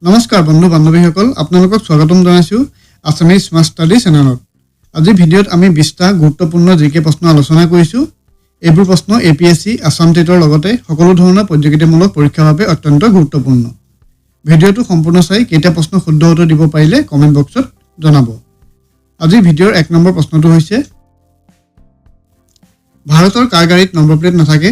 নমস্কাৰ বন্ধু বান্ধৱীসকল, আপোনালোকক স্বাগতম জনাইছোঁ আছামিজ স্মাৰ্ট ষ্টাডি চেনেলত। আজি ভিডিঅ'ত আমি 20টা গুৰুত্বপূৰ্ণ জি কে প্ৰশ্ন আলোচনা কৰিছোঁ। এইবোৰ প্ৰশ্ন A P S C, Assam টেটৰ লগতে সকলো ধৰণৰ প্ৰতিযোগিতামূলক পৰীক্ষাৰ বাবে অত্যন্ত গুৰুত্বপূৰ্ণ। ভিডিঅ'টো সম্পূৰ্ণ চাই কেইটা প্ৰশ্ন শুদ্ধ উত্তৰ দিব পাৰিলে কমেণ্ট বক্সত জনাব। আজিৰ ভিডিঅ'ৰ 1 নম্বৰ প্ৰশ্নটো হৈছে, ভাৰতৰ কাৰ গাড়ীত নম্বৰ প্লেট নাথাকে?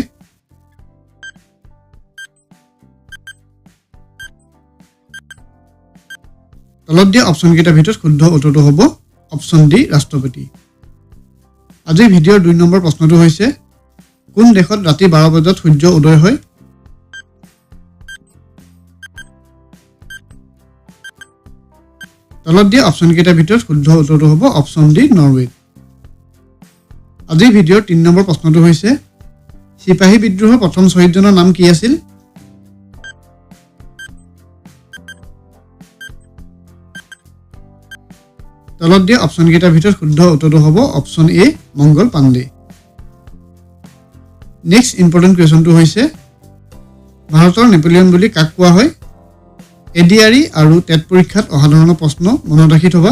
তলত দিয়া অপশ্যনকেইটাৰ ভিতৰত শুদ্ধ উত্তৰটো হ'ব অপশ্যন ডি, ৰাষ্ট্ৰপতি। আজিৰ ভিডিঅ'ৰ 2 নম্বৰ প্ৰশ্নটো হৈছে, কোন দেশত ৰাতি 12 বজাত সূৰ্য উদয় হয়? তলত দিয়া অপশ্যনকেইটাৰ ভিতৰত শুদ্ধ উত্তৰটো হ'ব অপশ্যন ডি, নৰৱে। আজিৰ ভিডিঅ'ৰ 3 নম্বৰ প্ৰশ্নটো হৈছে, চিপাহী বিদ্ৰোহৰ প্ৰথম শ্বহীদজনৰ নাম কি আছিল? তলত দিয়া অপশ্যনকেইটাৰ ভিতৰত শুদ্ধ উত্তৰটো হ'ব option A, Mangal Pandey. Next important কুৱেশ্যনটো হৈছে, ভাৰতৰ নেপোলিয়ন বুলি কাক কোৱা হয়? এ ডি আৰ ই আৰু টেট পৰীক্ষাত অহা ধৰণৰ প্ৰশ্ন মনত ৰাখি থবা।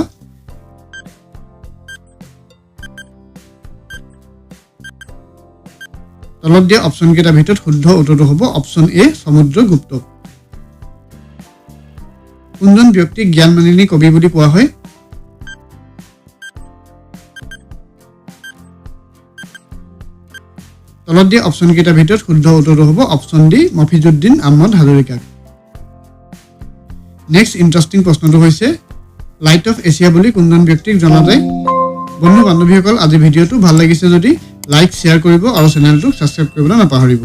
তলত দিয়া অপশ্যনকেইটাৰ ভিতৰত শুদ্ধ উত্তৰটো হ'ব অপশ্যন এ, সমুদ্ৰগুপ্ত। কোনজন ব্যক্তিক জ্ঞানমালিনী কবি বুলি কোৱা হয়? তলত দিয়া অপশ্যনকেইটাৰ ভিতৰত শুদ্ধ উত্তৰটো হ'ব অপশ্যন ডি, মফিজুদ্দিন আহমদ হাজৰিকাক। নেক্সট ইণ্টাৰেষ্টিং প্ৰশ্নটো হৈছে, লাইট অফ এছিয়া বুলি কোনজন ব্যক্তিক জনা যায়? বন্ধু বান্ধৱীসকল, আজি ভিডিঅ'টো ভাল লাগিছে যদি লাইক, শ্বেয়াৰ কৰিব আৰু চেনেলটোক ছাবস্ক্ৰাইব কৰিবলৈ নাপাহৰিব।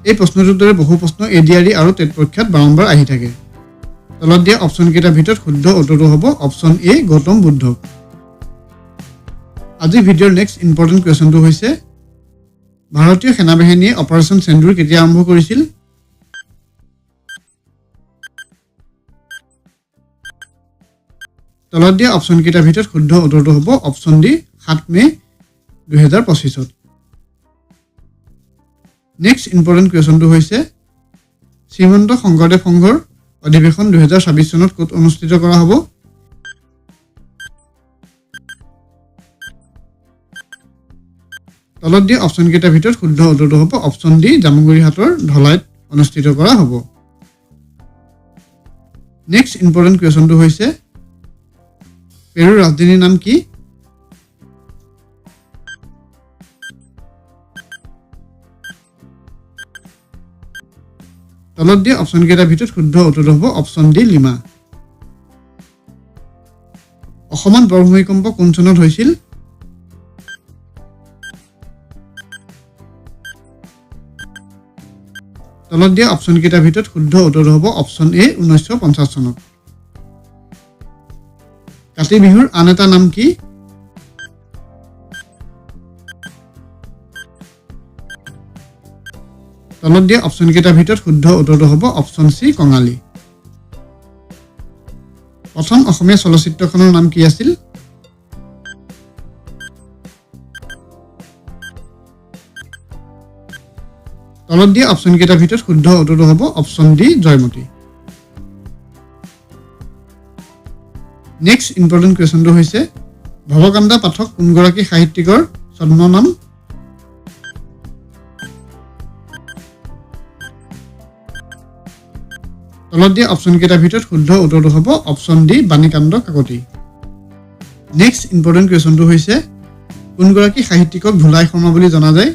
এই প্ৰশ্নটোৰ দৰে বহু প্ৰশ্ন এ ডি আৰ ই আৰু টেট পৰীক্ষাত বাৰম্বাৰ আহি থাকে। তলত দিয়া অপশ্যনকেইটাৰ ভিতৰত শুদ্ধ উত্তৰটো হ'ব অপশ্যন এ, গৌতম বুদ্ধ। আজিৰ ভিডিঅ'ৰ নেক্সট ইম্পৰ্টেণ্ট কুৱেশ্যনটো হৈছে, ভাৰতীয় সেনাবাহিনীয়ে অপাৰেশ্যন সেন্দুৰ কেতিয়া আৰম্ভ কৰিছিল? তলত দিয়া অপশ্যনকেইটাৰ ভিতৰত শুদ্ধ উত্তৰটো হ'ব অপশ্যন ডি, 7 মে' 2025ত। নেক্সট ইম্পৰ্টেণ্ট কুৱেশ্যনটো হৈছে, শ্ৰীমন্ত শংকৰদেৱ সংঘৰ অধিৱেশন 2026 চনত ক'ত অনুষ্ঠিত কৰা হ'ব? তলত দিয়া অপশ্যনকেইটাৰ ভিতৰত শুদ্ধ উত্তৰটো হ'ব অপশ্যন ডি, জামুগুৰিহাটৰ ধলাইত অনুষ্ঠিত কৰা হ'ব। নেক্সট ইম্পৰ্টেণ্ট কুৱেশ্যনটো হৈছে, পেৰুৰ ৰাজধানীৰ নাম কি? তলত দিয়া অপশ্যনকেইটাৰ ভিতৰত শুদ্ধ উত্তৰটো হ'ব অপশ্যন ডি, লিমা। অসমত বৰ ভূমিকম্প কোন চনত হৈছিল? তলত দিয়া অপশ্যনকেইটাৰ ভিতৰত শুদ্ধ উত্তৰটো হ'ব অপশ্যন এ, 1950 চনত। কাতি বিহুৰ আন এটা নাম কি? তলত দিয়া অপশ্যনকেইটাৰ ভিতৰত শুদ্ধ উত্তৰটো হ'ব অপশ্যন চি, কঙালী। প্ৰথম অসমীয়া চলচ্চিত্ৰখনৰ নাম কি আছিল? তলত দিয়া অপশ্যনকেইটাৰ ভিতৰত শুদ্ধ উত্তৰটো হ'ব option D, Joymoti. Next important কুৱেশ্যনটো হৈছে, ভৱকান্ত পাঠক কোনগৰাকী সাহিত্যিকৰ ছদ্মনাম? তলত দিয়া অপশ্যনকেইটাৰ ভিতৰত শুদ্ধ উত্তৰটো হ'ব option D, Banikanta Kakati. Next important কুৱেশ্যনটো হৈছে, কোনগৰাকী সাহিত্যিকক ভোলাই শৰ্মা বুলি জনা যায়?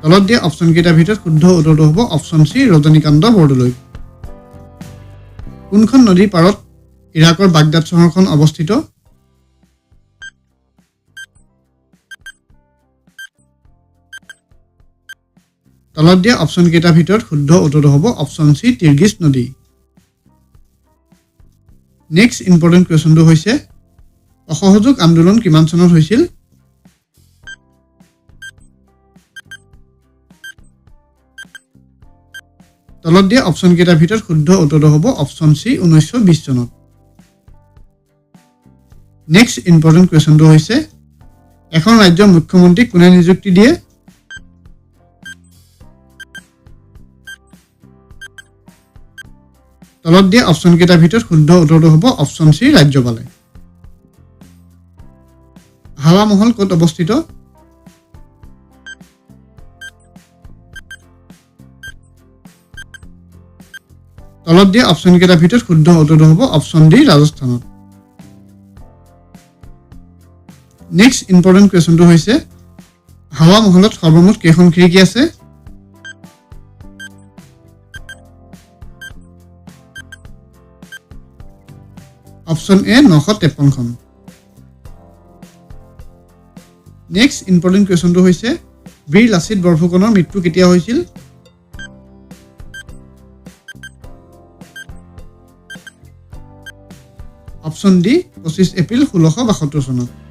তলত দিয়া অপশ্যনকেইটাৰ ভিতৰত শুদ্ধ উত্তৰটো হ'ব অপশ্যন চি, ৰজনীকান্ত বৰদলৈ। কোনখন নদীৰ পাৰত ইৰাকৰ বাগদাদ চহৰখন অৱস্থিত? তলত দিয়া অপশ্যনকেইটাৰ ভিতৰত শুদ্ধ উত্তৰটো হ'ব অপশ্যন চি, টিগ্ৰিছ নদী। নেক্সট ইম্পৰ্টেণ্ট কুৱেশ্যনটো হৈছে, অসহযোগ আন্দোলন কিমান চনত হৈছিল? তলত দিয়া অপশ্যনকেইটাৰ ভিতৰত শুদ্ধ উত্তৰটো হ'ব অপশ্যন চি, 1920 চনত। নেক্সট ইম্পৰ্টেণ্ট কুৱেশ্যনটো হৈছে, এখন ৰাজ্যৰ মুখ্যমন্ত্ৰীক কোনে নিযুক্তি দিয়ে? তলত দিয়া অপশ্যনকেইটাৰ ভিতৰত শুদ্ধ উত্তৰটো হ'ব অপশ্যন চি, ৰাজ্যপালে। হাৱা মহল ক'ত অৱস্থিত? তলত দিয়া অপশ্যনকেইটাৰ ভিতৰত শুদ্ধ উত্তৰটো হ'ব অপশ্যন ডি, ৰাজস্থানত। নেক্সট ইম্পৰ্টেণ্ট কুৱেশ্যনটো হৈছে হাৱা মহলত সৰ্বমুঠ কেইখন খিৰিকী আছে? অপশ্যন এ, 953খন। নেক্সট ইম্পৰ্টেণ্ট কুৱেশ্যনটো হৈছে বীৰ লাচিত বৰফুকনৰ মৃত্যু কেতিয়া হৈছিল? অপশ্যন ডি, 25 এপ্ৰিল 1672 চনত।